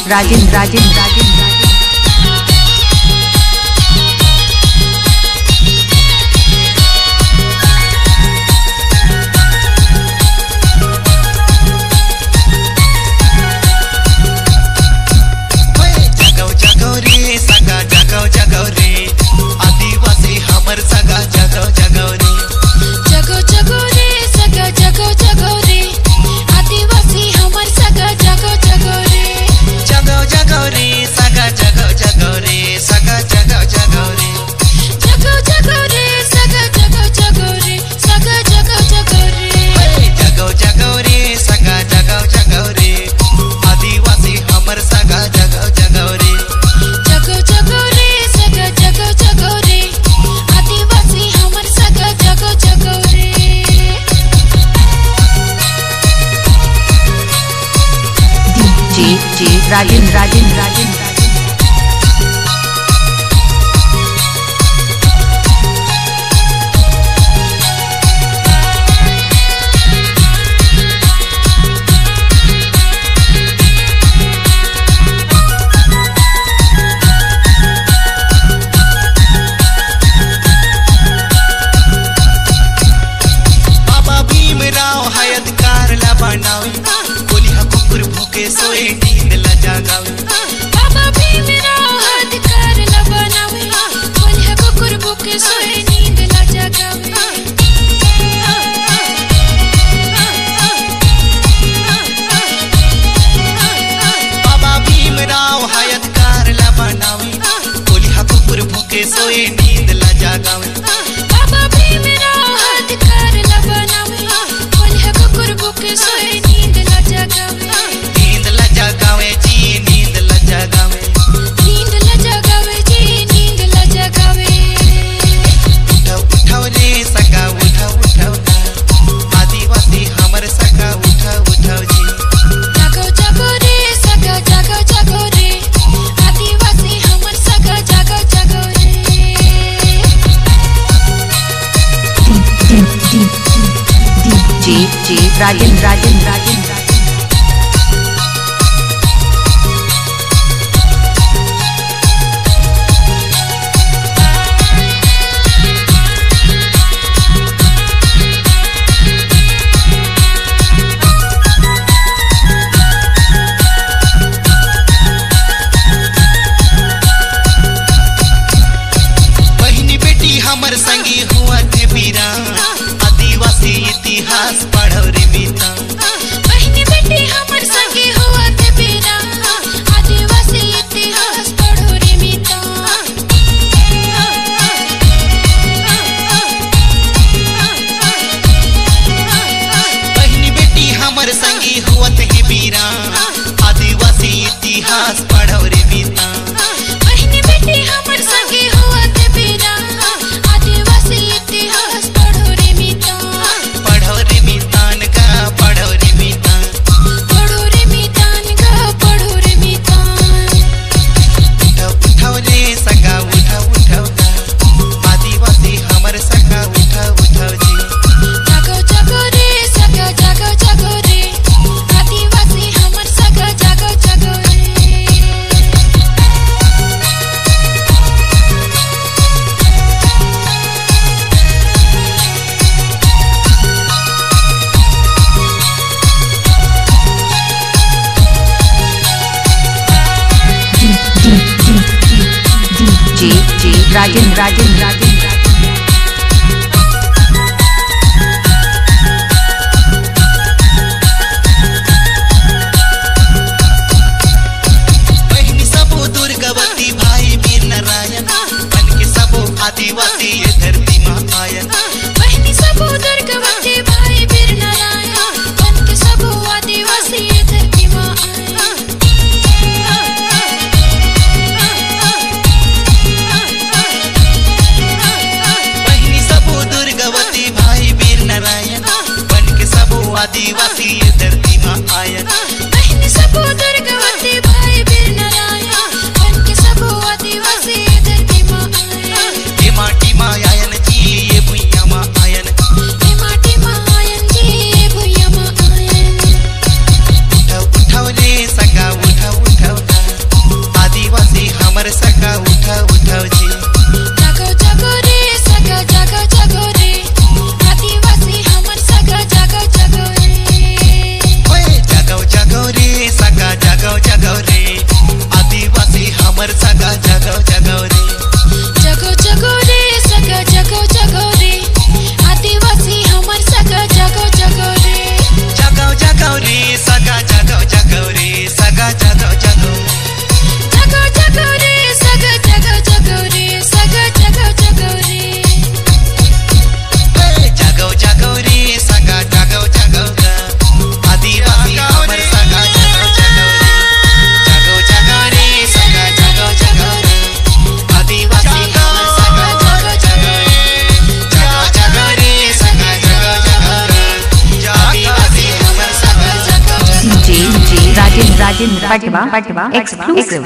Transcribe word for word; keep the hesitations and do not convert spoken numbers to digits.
राजेंद्र, राजेंद्र, राजेंद्र, राजेंद्र। जगव जगव रे सगा, जगव जगव रे, आदिवासी हमर सगा, जगव जगव रे। जगव जगव रे सगा, जगव जगव रे, आदिवासी हमर सगा, जगव जगव रे। जगव जगव रे सगा, जगव जगव रे, सगा जगव जगव रे। जगव जगव रे सगा, जगव जगव रे, सगा जगव जगव रे। जगव जगव रे सगा, जगव जगव रे, आदिवासी हमर सगा, जगव जगव रे। जगव जगव रे सगा, जगव जगव रे, आदिवासी हमर सगा, जगव जगव रे। जे, जे, राजेंद्र, राजेंद्र, राजेंद्र। बाबा भीमराव हयत कार ला बनावे, कोलिहा कुकुर भूखे सोए नींद ला जगावे। बाबा भीमराव हयत कार ला बनावे, कोलिहा कुकुर भूखे सोए नींद ला जगावे। बाबा भीमराव हयत कार ला बनावे, कोलिहा कुकुर भूखे सोए नींद ला जगावे। बाबा भीमराव हयत कार ला बनावे, कोलिहा कुकुर भूखे सोए नींद ला जगावे। नींद ला जगावे जी, नींद ला जगावे। नींद ला जगावे जी, नींद ला जगावे। उठव, उठव रे सगा, उठव, उठव ना। आदिवासी हमर सगा, उठव, उठव जी। जागो, जागो रे सगा, जागो, जागो रे। आदिवासी हमर सगा, जागो, जागो रे। जे, जे, राजेंद्र, राजेंद्र, राजेंद्र। बहिनी बेटी हमर संगी होवत हे बीरा, आदिवासी इतिहास पढ़व रे मीता। बहिनी बेटी हमर संगी होवत हे बीरा, आदिवासी इतिहास पढ़व रे मीता। बहिनी बेटी हमर संगी होवत हे बीरा, आदिवासी इतिहास पढ़व रे मीता। बहिनी बेटी हमर संगी होवत हे बीरा, आदिवासी इतिहास पढ़व रे मीता। पढ़व रे मीतान का, पढ़व रे मीतान। पढ़व रे मीतान का, पढ़व रे मीतान। उठव, उठव रे सगा, उठव, उठव ना। आदिवासी हमर सगा, उठव, उठव जी। जागो, जागो रे सगा, जागो, जागो रे। आदिवासी हमर सगा, जागो, जागो रे। जे, जे, राजेंद्र, राजेंद्र, राजेंद्र, राजेंद्र। बहिनी सबो दुर्गावती, भाई वीर नारायण, बन के सबो आदिवासी ये धरती मा आयन। बहिनी सबो दुर्गावती, भाई वीर नारायण, बन के सबो आदिवासी ये धरती मा आयन। Pachwa, Pachwa, exclusive.